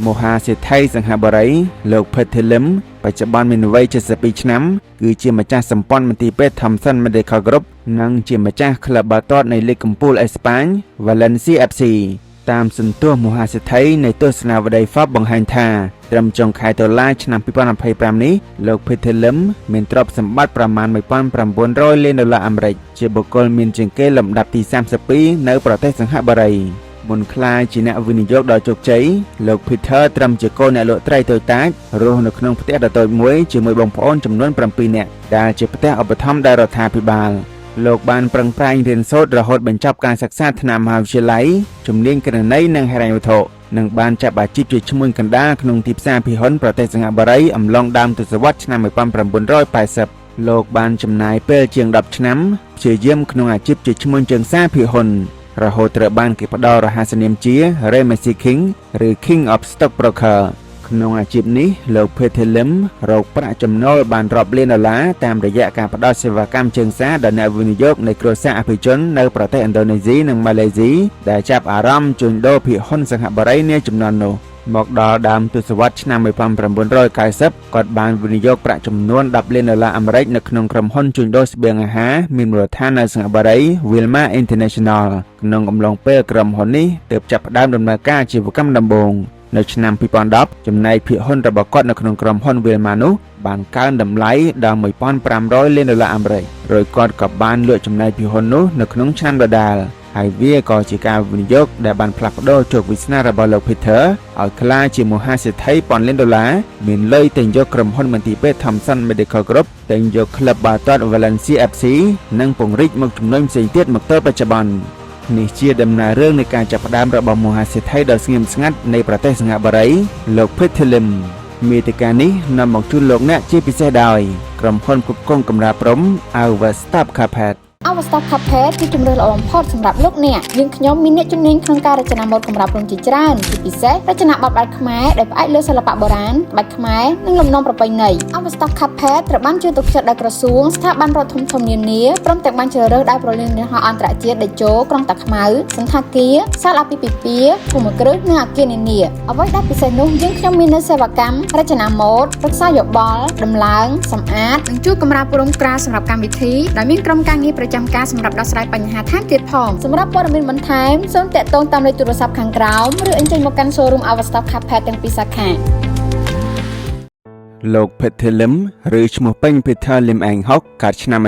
មហាសេដ្ឋីសិង្ហបុរីលោក Peter Lim បច្ចុប្បន្នមានវ័យ72ឆ្នាំគឺជាម្ចាស់សម្ព័ន្ធមន្ទីរពេទ្យ Thomson Medical Group និងជាម្ចាស់ក្លឹបបាល់ទាត់នៃលីកកំពូលអេស្ប៉ាញ Valencia FC។ តាមសន្ទស្សន៍មហាសេដ្ឋីនៃទស្សនាវដ្តី Forbes បង្ហាញថាត្រឹមចុងខែតុលាឆ្នាំ2025នេះលោក Peter Lim មានទ្រព្យសម្បត្តិប្រមាណ1900លានដុល្លារអាមេរិកជាបុគ្គលមានជាងគេលំដាប់ទី32នៅប្រទេសសិង្ហបុរី។មុនក្លាយជាអ្នកវិនិយោគដ៏ជោគជ័យលោក Peter ត្រឹមជាកូនអ្នកលក់ត្រីតូចតាចរស់នៅក្នុងផ្ទះដ៏តូចមួយជាមួយបងប្អូនចំនួន7នាក់ដែលជាផ្ទះឧបត្ថម្ភដោយរដ្ឋាភិបាល។លោកបានប្រឹងប្រែងរៀនសូត្ររហូតបញ្ចប់ការសិក្សាថ្នាក់មហាវិទ្យាល័យជំនាញគណនេយ្យនិងហិរញ្ញវត្ថុនិងបានចាប់អាជីពជាឈ្មួញកណ្ដាលក្នុងទីផ្សារភាគហ៊ុនប្រទេសសិង្ហបុរីអំឡុងដើមទសវត្សរ៍ឆ្នាំ1980លោកបានចំណាយពេលជាង10ឆ្នាំព្យាយាមក្នុងអាជីពជាឈ្មួញជើងសារភាគហ៊ុនរហូតត្រូវបានគេផ្ដល់រហស្សនាមជា Ramsey King ឬ King of Stock Broker។ ក្នុងអាជីពនេះលោក Peter Lim រកប្រាក់ចំណូលបានរាប់លានដុល្លារតាមរយៈការផ្ដល់សេវាកម្មជើងសារដល់អ្នកវិនិយោគនៃគ្រួសារអភិជននៅប្រទេសឥណ្ឌូនេស៊ីនិងម៉ាឡេស៊ីដែលចាប់អារម្មណ៍ជួញដូរភាគហ៊ុនសិង្ហបុរីនាជំនាន់នោះ។មកដល់ដើមទសវត្សរ៍ឆ្នាំ1990គាត់បានវិនិយោគប្រាក់ចំនួន10លានដុល្លារអាមេរិកនៅក្នុងក្រុមហ៊ុនជួញដូរស្បៀងអាហារមានមូលដ្ឋាននៅសិង្ហបុរី Wilmar International ក្នុងអំឡុងពេលក្រុមហ៊ុននេះទើបចាប់ផ្ដើមដំណើរការអាជីវកម្មដំបូងនៅឆ្នាំ2010ចំណែកភាគហ៊ុនរបស់គាត់នៅក្នុងក្រុមហ៊ុន Wilmar នោះបានកើនតម្លៃដល់1500លានដុល្លារអាមេរិករួចគាត់ក៏បានលក់ចំណែកភាគហ៊ុននោះនៅក្នុងឆ្នាំដដែលហើយវាក៏ជាការវិនិយោគដែលបានផ្លាស់ប្ដូរជោគវាសនារបស់លោក Peter ឲ្យក្លាយជាមហាសេដ្ឋីពាន់លានដុល្លារមានលុយទិញយកក្រុមហ៊ុនមន្ទីរពេទ្យ Thomson Medical Group ទិញយកក្លឹបបាល់ទាត់ Valencia FC និងពង្រីកមុខជំនួញផ្សេងទៀតមកទល់បច្ចុប្បន្ននេះជាដំណើររឿងនៃការចាប់ផ្ដើមរបស់មហាសេដ្ឋីដ៏ស្ងៀមស្ងាត់នៃប្រទេសសិង្ហបុរីលោក Peter Lim។ មាតិកានេះនាំមកជូនលោកអ្នកជាពិសេសដោយក្រុមហ៊ុនផ្គត់ផ្គង់កម្រាលព្រំ Our Stop Carpet។ Our Stop Carpet ជាជម្រើសល្អបំផុតសម្រាប់លោកអ្នកយើងខ្ញុំមានអ្នកជំនាញក្នុងការរចនាម៉ូដកម្រាលព្រំជាច្រើនជាពិសេសរចនាបថបែបខ្មែរដែលផ្អែកលើសិល្បៈបុរាណក្បាច់ខ្មែរនិងលំនាំប្រពៃណី Our Stop Carpet ត្រូវបានជឿទុកចិត្តដោយក្រសួងស្ថាប័នរដ្ឋធំៗនានាព្រមទាំងបានជ្រើសរើសដោយប្រលានយន្តហោះអន្តរជាតិតេជោក្រុងតាខ្មៅសណ្ឋាគារសាលអាពាហ៍ពិពាហ៍ភូមិគ្រឹះនិងអគារនានាអ្វីដែលពិសេសនោះយើងខ្ញុំមាននូវសេវាកម្មរចនាម៉ូដប្រឹក្សាយោបល់ដំឡើងសម្អាតនិងជួយកម្រាលព្រំក្រាលសម្រាប់កម្មវិធីដោយមានក្រុមការងារប្រចាំការសម្រាប់ដោះស្រាយបញ្ហាថែមទៀតផងសម្រាប់ព័ត៌មានបន្ថែមសូមទាក់ទងតាមលេខទូរស័ព្ទខាងក្រោមឬអញ្ជើញមកកាន់ showroom Our Stop Carpet ទាំងពីរសាខា។ លោក Peter Lim ឬឈ្មោះពេញ Peter Lim Eng Hock កើតឆ្នាំ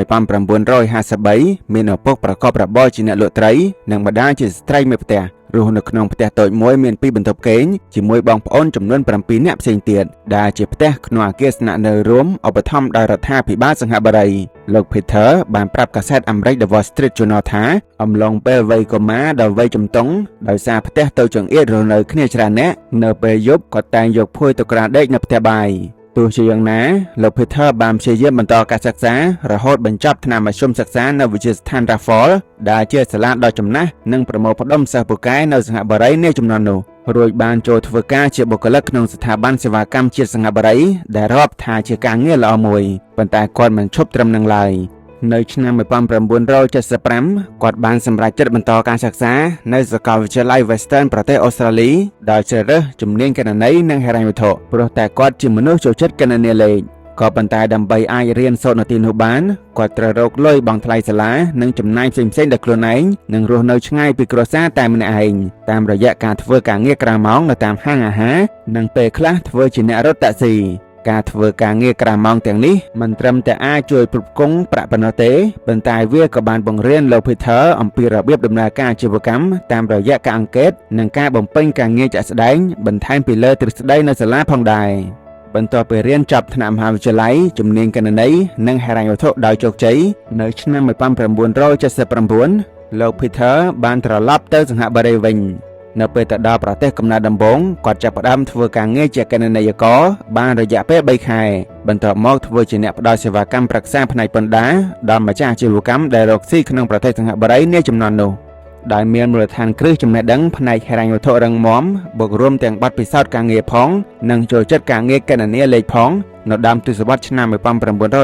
1953មានឪពុកប្រកបរបរជាអ្នកលក់ត្រីនិងម្ដាយជាស្ត្រីមេផ្ទះរស់នៅក្នុងផ្ទះតូចមួយមានពីរបន្ទប់គេងជាមួយបងប្អូនចំនួន7នាក់ផ្សេងទៀតដែលជាផ្ទះក្នុងអគារស្នាក់នៅរួមឧបត្ថម្ភដោយរដ្ឋាភិបាលសិង្ហបុរី។លោក Peter បានប្រាប់កាសែតអាមេរិក The Wall Street Journal ថាអំឡុងពេលវ័យកុមារដល់វ័យជំទង់ដោយសារផ្ទះតូចចង្អៀតរស់នៅគ្នាច្រើននាក់នៅពេលយប់គាត់តែងយកភួយទៅក្រាលដេកនៅផ្ទះបាយ។ ទោះជាយ៉ាងណាលោក Peter បានព្យាយាមបន្តការសិក្សារហូតបញ្ចប់ថ្នាក់មធ្យមសិក្សានៅវិទ្យាស្ថាន Raffles ដែលជាសាលាដ៏ចំណាស់និងប្រមូលផ្ដុំសិស្សពូកែនៅសិង្ហបុរីនាជំនាន់នោះរួចបានចូលធ្វើការជាបុគ្គលិកក្នុងស្ថាប័នសេវាកម្មជាតិសិង្ហបុរីដែលរាប់ថាជាការងារល្អមួយប៉ុន្តែគាត់មិនឈប់ត្រឹមនឹងឡើយនៅឆ្នាំ1975គាត់បានសម្រេចចិត្តបន្តការសិក្សានៅសាកលវិទ្យាល័យ Western ប្រទេសអូស្ត្រាលីដោយជ្រើសរើសជំនាញគណនេយ្យនិងហិរញ្ញវត្ថុព្រោះតែគាត់ជាមនុស្សចូលចិត្តគណនាលេខក៏ប៉ុន្តែដើម្បីអាចរៀនសូត្រនៅទីនោះបានគាត់ត្រូវរកលុយបង់ថ្លៃសាលានិងចំណាយផ្សេងៗដោយខ្លួនឯងនិងរស់នៅឆ្ងាយពីគ្រួសារតែម្នាក់ឯងតាមរយៈការធ្វើការងារក្រៅម៉ោងនៅតាមហាងអាហារនិងពេលខ្លះធ្វើជាអ្នករត់តាក់ស៊ី។ ការធ្វើការងារក្រៅម៉ោងទាំងនេះមិនត្រឹមតែអាចជួយផ្គត់ផ្គង់ប្រាក់ប៉ុណ្ណោះទេប៉ុន្តែវាក៏បានបង្រៀនលោក Peter អំពីរបៀបដំណើរការអាជីវកម្មតាមរយៈការអង្កេតនិងការបំពេញការងារជាក់ស្ដែងបន្ថែមពីលើទ្រឹស្ដីនៅសាលាផងដែរ។បន្ទាប់ពីរៀនចប់ថ្នាក់មហាវិទ្យាល័យជំនាញគណនេយ្យនិងហិរញ្ញវត្ថុដោយជោគជ័យនៅឆ្នាំ1979លោក Peter បានត្រឡប់ទៅសិង្ហបុរីវិញ។នៅពេលទៅដល់ប្រទេសកំណើតដំបូងគាត់ចាប់ផ្ដើមធ្វើការងារជាគណនេយ្យករបានរយៈពេល3ខែបន្ទាប់មកធ្វើជាអ្នកផ្ដល់សេវាកម្មប្រឹក្សាផ្នែកពន្ធដារដល់ម្ចាស់អាជីវកម្មដែលរកស៊ីក្នុងប្រទេសសិង្ហបុរីនាជំនាន់នោះ។ដែលមានមូលដ្ឋានគ្រឹះចំណេះដឹងផ្នែកហិរញ្ញវត្ថុរឹងមាំបូករួមទាំងបទពិសោធន៍ការងារផងនិងចូលចិត្តការងារគណនាលេខផងនៅដើមទសវត្សរ៍ឆ្នាំ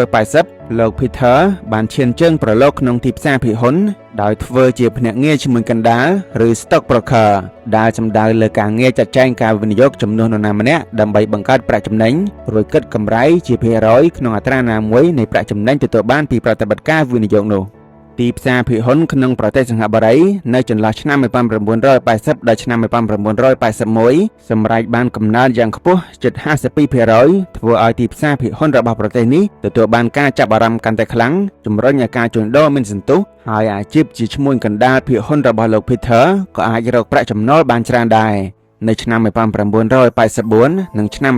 1980លោក Peter បានឈានជើងប្រឡូកក្នុងទីផ្សារភាគហ៊ុន ដោយធ្វើជាភ្នាក់ងារឈ្មួញកណ្ដាលឬ Stock Broker ដែលសំដៅលើការងារចាត់ចែងការវិនិយោគជំនួសនរណាម្នាក់ដើម្បីបង្កើតប្រាក់ចំណេញរួចគិតកម្រៃជាភាគរយក្នុងអត្រាណាមួយនៃប្រាក់ចំណេញទទួលបានពីប្រតិបត្តិការវិនិយោគនោះ។ទីផ្សារភាគហ៊ុនក្នុងប្រទេសសិង្ហបុរីនៅចន្លោះឆ្នាំ1980ដល់ឆ្នាំ1981សម្រេចបានកំណើនយ៉ាងខ្ពស់ជិត52%ធ្វើឲ្យទីផ្សារភាគហ៊ុនរបស់ប្រទេសនេះទទួលបានការចាប់អារម្មណ៍កាន់តែខ្លាំងជំរុញឲ្យការជួញដូរមានសន្ទុះហើយអាជីពជាឈ្មួញកណ្ដាលភាគហ៊ុនរបស់លោក Peter ក៏អាចរកប្រាក់ចំណូលបានច្រើនដែរនៅឆ្នាំ1984និងឆ្នាំ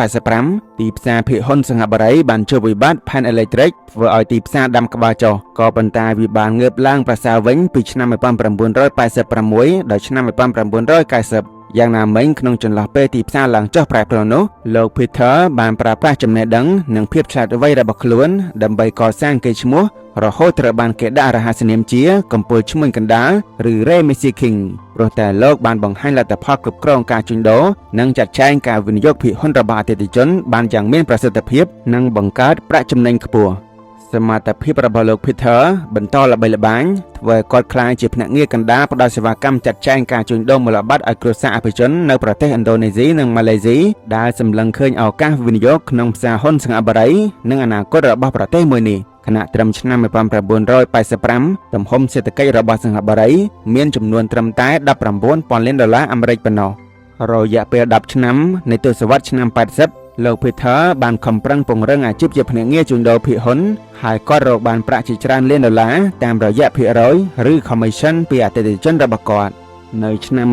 1985ទីផ្សារភាគហ៊ុនសិង្ហបុរីបានជួបវិបត្តិផែនអេឡិចត្រិកធ្វើឲ្យទីផ្សារដាំក្បាលចុះក៏ប៉ុន្តែវាបានងើបឡើងប្រសើរវិញពីឆ្នាំ1986ដល់ឆ្នាំ1990យ៉ាងណាមិញក្នុងចន្លោះពេលទីផ្សារឡើងចុះប្រែប្រួលនោះលោក Peter បានប្រើប្រាស់ចំណេះដឹងនិងភាពឆ្លាតវៃរបស់ខ្លួនដើម្បីកសាងកេរ្តិ៍ឈ្មោះរហូតត្រូវបានគេដាក់រហស្សនាមជាកំពូលឈ្មួញកណ្ដាលឬ Ray Messi King ព្រោះតែលោកបានបង្ហាញលទ្ធផលគ្រប់គ្រងការជួញដូរនិងចាត់ចែងការវិនិយោគភាគហ៊ុនរបស់អតិថិជនបានយ៉ាងមានប្រសិទ្ធភាពនិងបង្កើតប្រាក់ចំណេញខ្ពស់សមត្ថភាពរបស់លោក Peter បន្តល្បីល្បាញធ្វើឲ្យគាត់ក្លាយជាភ្នាក់ងារកណ្ដាលផ្ដល់សេវាកម្មចាត់ចែងការជួញដូរមូលបត្រឲ្យគ្រួសារអភិជននៅប្រទេសឥណ្ឌូនេស៊ីនិងម៉ាឡេស៊ីដែលសម្លឹងឃើញឱកាសវិនិយោគក្នុងផ្សារហ៊ុនសិង្ហបុរីនិងអនាគតរបស់ប្រទេសមួយនេះខណៈត្រឹមឆ្នាំ1985ទំហំសេដ្ឋកិច្ចរបស់សិង្ហបុរីមានចំនួនត្រឹមតែ19ពាន់លានដុល្លារអាមេរិកប៉ុណ្ណោះរយៈពេល10ឆ្នាំនៃទសវត្សរ៍ឆ្នាំ80លោក Peter បានខំប្រឹងពង្រឹងអាជីពជាភ្នាក់ងារជួញដូរភាគហ៊ុនហើយគាត់រកបានប្រាក់ជាច្រើនលានដុល្លារតាមរយៈភាគរយឬ commission ពីអតិថិជនរបស់គាត់នៅឆ្នាំ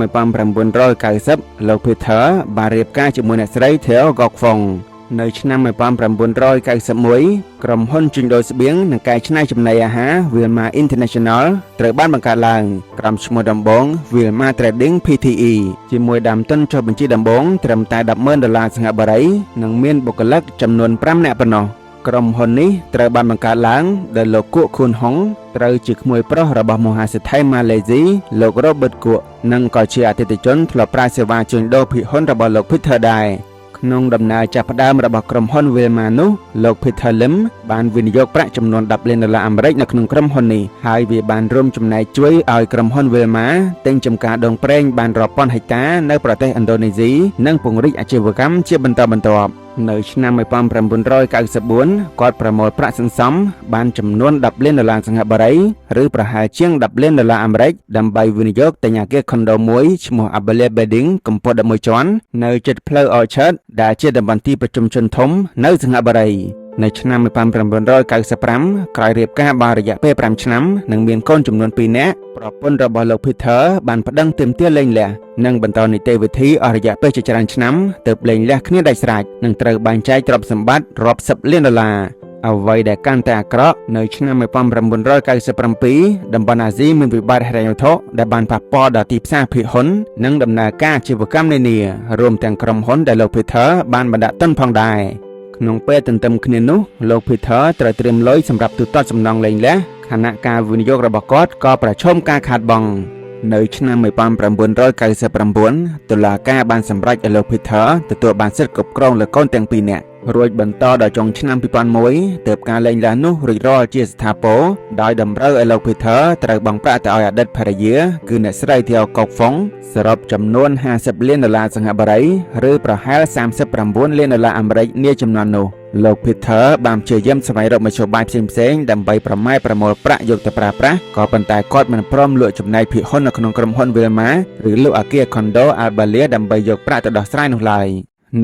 1990លោក Peter បានរៀបការជាមួយអ្នកស្រី Theo Gok Fong នៅឆ្នាំ1991ក្រុមហ៊ុនជួញដូរស្បៀងនិងកែច្នៃចំណីអាហារ Wilmar International ត្រូវបានបង្កើតឡើងក្រោមឈ្មោះដំបូង Wilmar Trading PTE ជាមួយដើមទុនចុះបញ្ជីដំបូងត្រឹមតែ100000ដុល្លារសិង្ហបុរីនិងមានបុគ្គលិកចំនួន5នាក់ប៉ុណ្ណោះក្រុមហ៊ុននេះត្រូវបានបង្កើតឡើងដោយលោកគក់ខួនហុងត្រូវជាក្មួយប្រុសរបស់មហាសេដ្ឋីម៉ាឡេស៊ីលោក Robert គក់និងក៏ជាអតិថិជនធ្លាប់ប្រើសេវាជួញដូរភាគហ៊ុនរបស់លោក Peter ដែរក្នុងដំណើរចាប់ផ្ដើមរបស់ក្រុមហ៊ុន Wilmar នោះលោក Peter Lim បានវិនិយោគប្រាក់ចំនួន10លានដុល្លារអាមេរិកនៅក្នុងក្រុមហ៊ុននេះហើយវាបានរួមចំណែកជួយឲ្យក្រុមហ៊ុន Wilmar ទិញចំការដូងប្រេងបានរាប់ពាន់ហិកតានៅប្រទេសឥណ្ឌូនេស៊ីនិងពង្រីកអាជីវកម្មជាបន្តបន្ទាប់នៅឆ្នាំ1994គាត់ប្រមូលប្រាក់សន្សំបានចំនួន10លានដុល្លារសិង្ហបុរីឬប្រហែលជាង10លានដុល្លារអាមេរិកដើម្បីវិនិយោគទិញអគារខុនដូមួយឈ្មោះ Abelia Building កម្ពស់11ជាន់នៅជិតផ្លូវ Orchard ដែលជាតំបន់ទីប្រជុំជនធំនៅសិង្ហបុរីនៅឆ្នាំ1995ក្រោយរៀបការបានរយៈពេល5ឆ្នាំនិងមានកូនចំនួន2នាក់ប្រពន្ធរបស់លោក Peter បានប្តឹងទាមទារលែងលះនិងបន្តនីតិវិធីអស់រយៈពេលជាច្រើនឆ្នាំទើបលែងលះគ្នាដាច់ស្រេចនិងត្រូវបែងចែកទ្រព្យសម្បត្តិរាប់សិបលានដុល្លារអ្វីដែលកាន់តែអាក្រក់នៅឆ្នាំ1997តំបន់អាស៊ីមានវិបត្តិហិរញ្ញវត្ថុដែលបានប៉ះពាល់ដល់ទីផ្សារភាគហ៊ុននិងដំណើរការអាជីវកម្មនានារួមទាំងក្រុមហ៊ុនដែលលោក Peter បានបណ្ដាក់ទុនផងដែរក្នុងពេលទន្ទឹមគ្នានោះលោក Peter ត្រូវត្រៀមលុយសម្រាប់ទូទាត់សំណងលែងលះខណៈការវិនិយោគរបស់គាត់ក៏ប្រឈមការខាតបង់នៅឆ្នាំ1999តុលាការបានសម្រេចឲ្យលោក Peter ទទួលបានសិទ្ធិគ្រប់គ្រងលើកូនទាំងពីរនាក់រួចបន្តដល់ចុងឆ្នាំ2001ទើបការលែងលះនោះរួចរាល់ជាស្ថាពរដោយតម្រូវឲ្យលោក Peter ត្រូវបង់ប្រាក់ទៅឲ្យអតីតភរិយាគឺអ្នកស្រី Theo Kok Fong សរុបចំនួន50លានដុល្លារសិង្ហបុរីឬប្រហែល39លានដុល្លារអាមេរិកនាចំនួននោះលោក Peter បានព្យាយាមស្វែងរកមធ្យោបាយផ្សេងៗដើម្បីប្រមែប្រមូលប្រាក់យកទៅប្រើប្រាស់ក៏ប៉ុន្តែគាត់មិនព្រមលក់ចំណែកភាគហ៊ុននៅក្នុងក្រុមហ៊ុន Wilmar ឬលក់អគារ condo Albalia ដើម្បីយកប្រាក់ទៅដោះស្រាយនោះឡើយ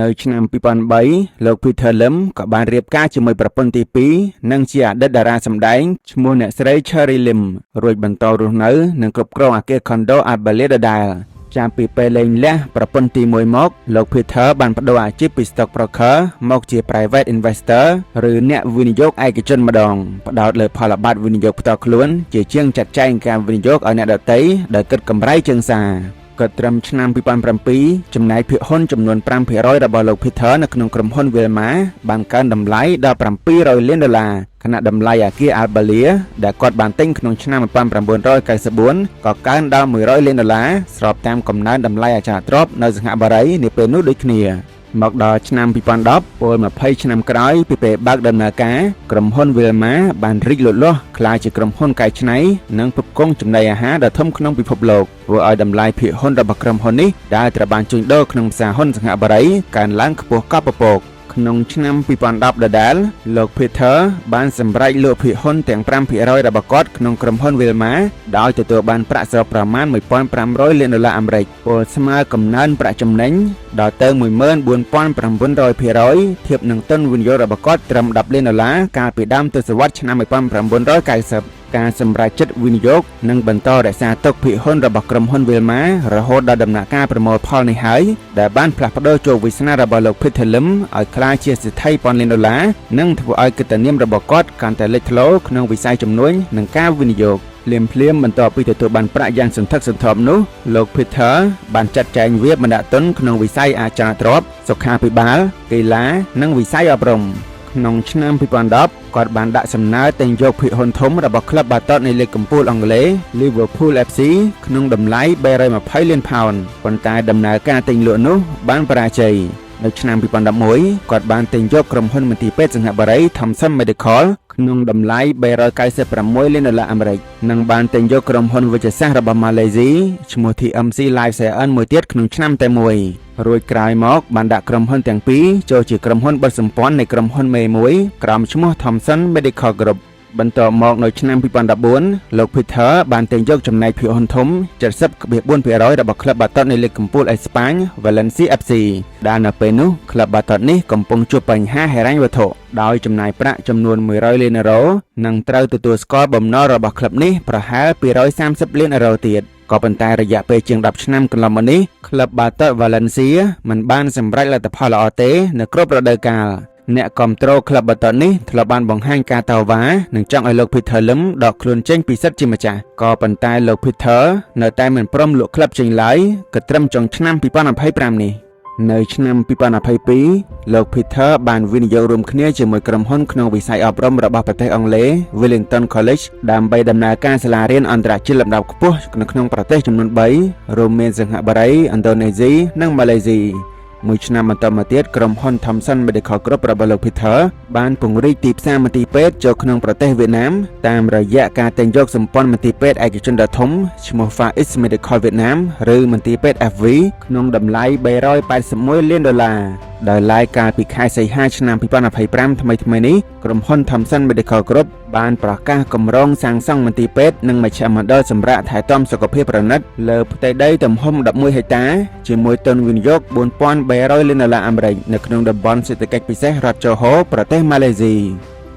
នៅឆ្នាំ2003លោក Peter Lim ក៏បានរៀបការជាមួយប្រពន្ធទី2និងជាអតីតតារាសម្ដែងឈ្មោះអ្នកស្រី Cherry Lim រួចបន្តរស់នៅនិងគ្រប់គ្រងអគារ condo Albalia ដដែលចាំពីពេលលែងលះប្រពន្ធទី1មកលោក Peter បានប្ដូរអាជីពពី Stock Broker មកជា Private Investor ឬអ្នកវិនិយោគឯកជនម្ដងផ្ដោតលើផលប័ត្រវិនិយោគផ្ទាល់ខ្លួនជាជាងចាត់ចែងការវិនិយោគឲ្យអ្នកដទៃដោយគិតកម្រៃជើងសារក៏ត្រឹមឆ្នាំ2007ចំណែកភាគហ៊ុនចំនួន5%របស់លោក Peter នៅក្នុងក្រុមហ៊ុន Wilmar បានកើនតម្លៃដល់700លានដុល្លារខណៈតម្លៃអគារ Albalia ដែលគាត់បានទិញក្នុងឆ្នាំ1994ក៏កើនដល់100លានដុល្លារស្របតាមកំណើនតម្លៃអចលនទ្រព្យនៅសិង្ហបុរីនាពេលនោះដូចគ្នា។ មកដល់ឆ្នាំ2010ពល20ឆ្នាំក្រោយពីពេលបើកដំណើរការក្រុមហ៊ុន Wilmar បានរីកលូតលាស់ក្លាយជាក្រុមហ៊ុនកែច្នៃនិងផ្គត់ផ្គង់ចំណីអាហារដ៏ធំក្នុងពិភពលោកធ្វើឲ្យតម្លៃភាគហ៊ុនរបស់ក្រុមហ៊ុននេះដែលត្រូវបានជួញដូរក្នុងផ្សារហ៊ុនសិង្ហបុរីកើនឡើងខ្ពស់កប់ពពកក្នុងឆ្នាំ2010ដដែលលោក Peter បានសម្រេចលក់ភាគហ៊ុនទាំង5%របស់គាត់ក្នុងក្រុមហ៊ុន Wilmar ដោយទទួលបានប្រាក់សរុបប្រមាណ1500លានដុល្លារអាមេរិកពលស្មើកំណើនប្រាក់ចំណេញដល់ទៅ14900%ធៀបនឹងទុនវិនិយោគរបស់គាត់ត្រឹម10លានដុល្លារកាលពីដើមទសវត្សរ៍ឆ្នាំ1990ការសម្រេចចិត្តវិនិយោគនិងបន្តរក្សាទុកភាគហ៊ុនរបស់ក្រុមហ៊ុន Wilmar រហូតដល់ដំណាក់កាលប្រមូលផលនេះហើយដែលបានផ្លាស់ប្ដូរជោគវាសនារបស់លោក Peter Lim ឲ្យក្លាយជាសេដ្ឋីពាន់លានដុល្លារនិងធ្វើឲ្យកិត្តិនាមរបស់គាត់កាន់តែលេចធ្លោក្នុងវិស័យជំនួញនិងការវិនិយោគភ្លាមភ្លាមបន្ទាប់ពីទទួលបានប្រាក់យ៉ាងសន្ធឹកសន្ធាប់នោះលោក Peter បានចាត់ចែងវាបណ្ដាក់ទុនក្នុងវិស័យអចលនទ្រព្យសុខាភិបាលកីឡានិងវិស័យអប់រំក្នុងឆ្នាំ2010គាត់បានដាក់សំណើទិញយកភាគហ៊ុនធំរបស់ក្លឹបបាល់ទាត់នៃលីកកំពូលអង់គ្លេស Liverpool FC ក្នុងតម្លៃ320លានផោនប៉ុន្តែដំណើរការទិញលក់នោះបានបរាជ័យនៅឆ្នាំ2011គាត់បានទិញយកក្រុមហ៊ុនមន្ទីរពេទ្យសិង្ហបុរី Thomson Medical ក្នុងតម្លៃ396លានដុល្លារអាមេរិកនិងបានទិញយកក្រុមហ៊ុនវិទ្យាសាស្ត្ររបស់ម៉ាឡេស៊ីឈ្មោះ TMC Life Science មួយទៀតក្នុងឆ្នាំតែមួយរួចក្រោយមកបានដាក់ក្រុមហ៊ុនទាំងពីរចូលជាក្រុមហ៊ុនបុត្រសម្ព័ន្ធនៃក្រុមហ៊ុនមេមួយក្រោមឈ្មោះ Thomson Medical Group បន្ទាប់មកនៅឆ្នាំ2014លោក Peter បានទិញយកចំណែកភាគហ៊ុនធំ70.4%របស់ក្លឹបបាល់ទាត់នៃលីកកំពូលអេស្ប៉ាញ Valencia FC ដែលនៅពេលនោះក្លឹបបាល់ទាត់នេះកំពុងជួបបញ្ហាហិរញ្ញវត្ថុដោយចំណាយប្រាក់ចំនួន100លានអឺរ៉ូនិងត្រូវទទួលស្គាល់បំណុលរបស់ក្លឹបនេះប្រហែល230លានអឺរ៉ូទៀតក៏ប៉ុន្តែរយៈពេលជាង10ឆ្នាំកន្លងមកនេះក្លឹបបាល់ទាត់ Valencia មិនបានសម្រេចលទ្ធផលល្អទេនៅគ្រប់រដូវកាលអ្នកគាំទ្រក្លឹបបាល់ទាត់នេះធ្លាប់បានបង្ហាញការតវ៉ានិងចង់ឲ្យលោក Peter Lim ដកខ្លួនចេញពីសិទ្ធិជាម្ចាស់ក៏ប៉ុន្តែលោក Peter នៅតែមិនព្រមលក់ក្លឹបចេញឡើយក៏ត្រឹមចុងឆ្នាំ2025នេះនៅឆ្នាំ2022លោក Peter បានវិនិយោគរួមគ្នាជាមួយក្រុមហ៊ុនក្នុងវិស័យអប់រំរបស់ប្រទេសអង់គ្លេស Wellington College ដើម្បីដំណើរការសាលារៀនអន្តរជាតិលំដាប់ខ្ពស់នៅក្នុងប្រទេសចំនួន3រួមមានសិង្ហបុរីឥណ្ឌូនេស៊ីនិងម៉ាឡេស៊ីមួយឆ្នាំបន្តមកទៀតក្រុមហ៊ុន Thomson Medical Group របស់លោក Peter បានពង្រីកទីផ្សារមន្ទីរពេទ្យចូលក្នុងប្រទេសវៀតណាមតាមរយៈការទិញយកសម្ព័ន្ធមន្ទីរពេទ្យឯកជនដ៏ធំឈ្មោះ Far East Medical Vietnam ឬមន្ទីរពេទ្យ FV ក្នុងតម្លៃ381លានដុល្លារដោយឡែកកាលពីខែសីហាឆ្នាំ2025ថ្មីៗនេះក្រុមហ៊ុន Thomson Medical Group បានប្រកាសគម្រោងសាងសង់មន្ទីរពេទ្យនិងមជ្ឈមណ្ឌលសម្រាប់ថែទាំសុខភាពប្រណិតលើផ្ទៃដីទំហំ11ហិកតាជាមួយទុនវិនិយោគ4300លានដុល្លារអាមេរិកនៅក្នុងតំបន់សេដ្ឋកិច្ចពិសេសរដ្ឋជូហូប្រទេសម៉ាឡេស៊ី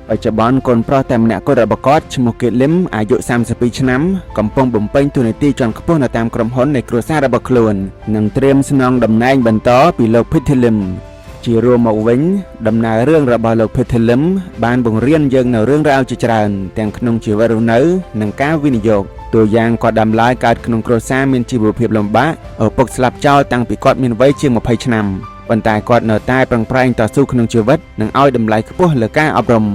បច្ចុប្បន្នកូនប្រុសតែម្នាក់គត់របស់គាត់ឈ្មោះគៀតលឹមអាយុ32ឆ្នាំកំពុងបំពេញតួនាទីជាន់ខ្ពស់នៅតាមក្រុមហ៊ុននៃគ្រួសាររបស់ខ្លួននិងត្រៀមស្នងតំណែងបន្តពីលោក Peter Lim ជារួមមកវិញដំណើររឿងរបស់លោក Peter Lim បានបង្រៀនយើងនៅរឿងរ៉ាវជាច្រើនទាំងក្នុងជីវិតរស់នៅនិងការវិនិយោគតួយ៉ាងគាត់ដើមឡើយកើតក្នុងគ្រួសារមានជីវភាពលំបាកឪពុកស្លាប់ចោលតាំងពីគាត់មានវ័យជាង20ឆ្នាំប៉ុន្តែគាត់នៅតែប្រឹងប្រែងតស៊ូក្នុងជីវិតនិងឲ្យតម្លៃខ្ពស់លើការអប់រំ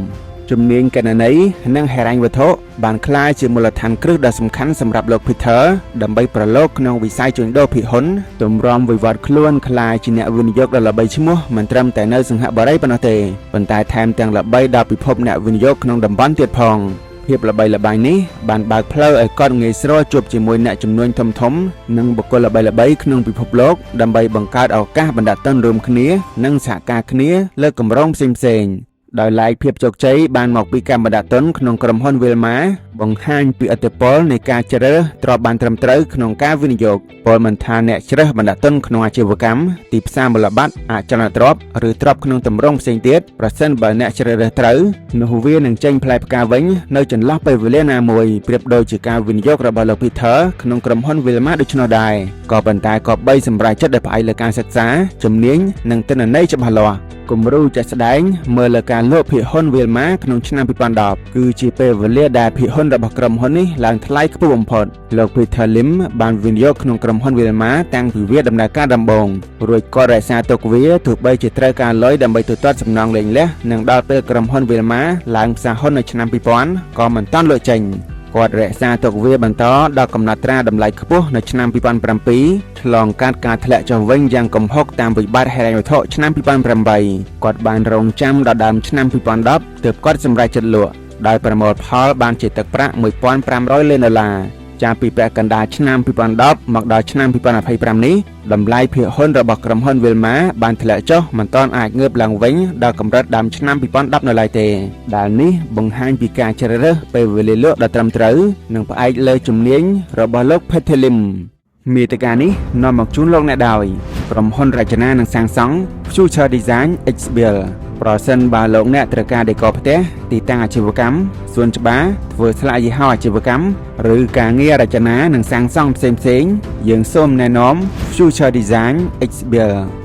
ជំនាញគណនេយ្យនិងហិរញ្ញវត្ថុបានក្លាយជាមូលដ្ឋានគ្រឹះដ៏សំខាន់សម្រាប់លោក Peter ដើម្បីប្រឡូកក្នុងវិស័យជួញដូរភាគហ៊ុនទម្រាំវិវត្តខ្លួនក្លាយជាអ្នកវិនិយោគដ៏ល្បីឈ្មោះមិនត្រឹមតែនៅសិង្ហបុរីប៉ុណ្ណោះទេប៉ុន្តែថែមទាំងល្បីដល់ពិភពអ្នកវិនិយោគក្នុងតំបន់ទៀតផងភាពល្បីល្បាញនេះបានបើកផ្លូវឲ្យគាត់ងាយស្រួលជួបជាមួយអ្នកជំនួញធំៗនិងបុគ្គលល្បីៗក្នុងពិភពលោកដើម្បីបង្កើតឱកាសបណ្ដាក់ទុនរួមគ្នានិងសហការគ្នាលើគម្រោងផ្សេងៗដោយឡែកភាពជោគជ័យបានមកពីការបណ្ដាក់ទុនក្នុងក្រុមហ៊ុន Wilmar បង្ហាញពីឥទ្ធិពលនៃការជ្រើសទ្រព្យបានត្រឹមត្រូវក្នុងការវិនិយោគពលមិនថាអ្នកជ្រើសបណ្ដាក់ទុនក្នុងអាជីវកម្មទីផ្សារមូលបត្រអចលនទ្រព្យឬទ្រព្យក្នុងទម្រង់ផ្សេងទៀតប្រសិនបើអ្នកជ្រើសរើសត្រូវនោះវានឹងចេញផ្លែផ្កាវិញនៅចន្លោះពេលវេលាណាមួយប្រៀបដូចជាការវិនិយោគរបស់លោក Peter ក្នុងក្រុមហ៊ុន Wilmar ដូច្នោះដែរក៏ប៉ុន្តែក៏បីសម្រេចចិត្តដោយផ្អែកលើការសិក្សាជំនាញនិងទិន្នន័យច្បាស់លាស់គំរូជាក់ស្ដែងមើលលើការលក់ភាគហ៊ុន Wilmar ក្នុងឆ្នាំ2010គឺជាពេលវេលាដែលភាគហ៊ុនរបស់ក្រុមហ៊ុននេះឡើងថ្លៃខ្ពស់បំផុតលោក Peter Lim បានវិនិយោគក្នុងក្រុមហ៊ុន Wilmar តាំងពីវាដំណើរការដំបូងរួចគាត់រក្សាទុកវាទោះបីជាត្រូវការលុយដើម្បីទូទាត់សំណងលែងលះនិងដល់ពេលក្រុមហ៊ុន Wilmar ឡើងផ្សារហ៊ុននៅឆ្នាំ2000ក៏មិនទាន់លក់ចេញ។ គាត់រក្សាទុកវាបន្តដល់កំណត់ត្រាតម្លៃខ្ពស់នៅឆ្នាំ2007ឆ្លងកាត់ការធ្លាក់ចុះវិញយ៉ាងគំហុកតាមវិបត្តិហិរញ្ញវត្ថុឆ្នាំ2008គាត់បានរងចាំដល់ដើមឆ្នាំ2010ទើបគាត់សម្រេចចិត្តលក់ដោយប្រមូលផលបានជាទឹកប្រាក់1500លានដុល្លារចាប់ពីពាក់កណ្ដាលឆ្នាំ2010មកដល់ឆ្នាំ2025នេះតម្លៃភាគហ៊ុនរបស់ក្រុមហ៊ុន Wilmar បានធ្លាក់ចុះមិនទាន់អាចងើបឡើងវិញដល់កម្រិតដើមឆ្នាំ2010នៅឡើយទេដែលនេះបង្ហាញពីការជ្រើសរើសពេលវេលាលក់ដ៏ត្រឹមត្រូវនិងផ្អែកលើជំនាញរបស់លោក Peter Lim មាតិកានេះនាំមកជូនលោកអ្នកដោយក្រុមហ៊ុនរចនានិងសាងសង់ Future Design Xbuild ប្រសិនបើលោកអ្នកត្រូវការដេកផ្ទះទីតាំងអាជីវកម្មសួនច្បារធ្វើស្លាកយីហោអាជីវកម្មឬការងាររចនានិងសាងសង់ផ្សេងៗយើងសូមណែនាំ Future Design Xbuild។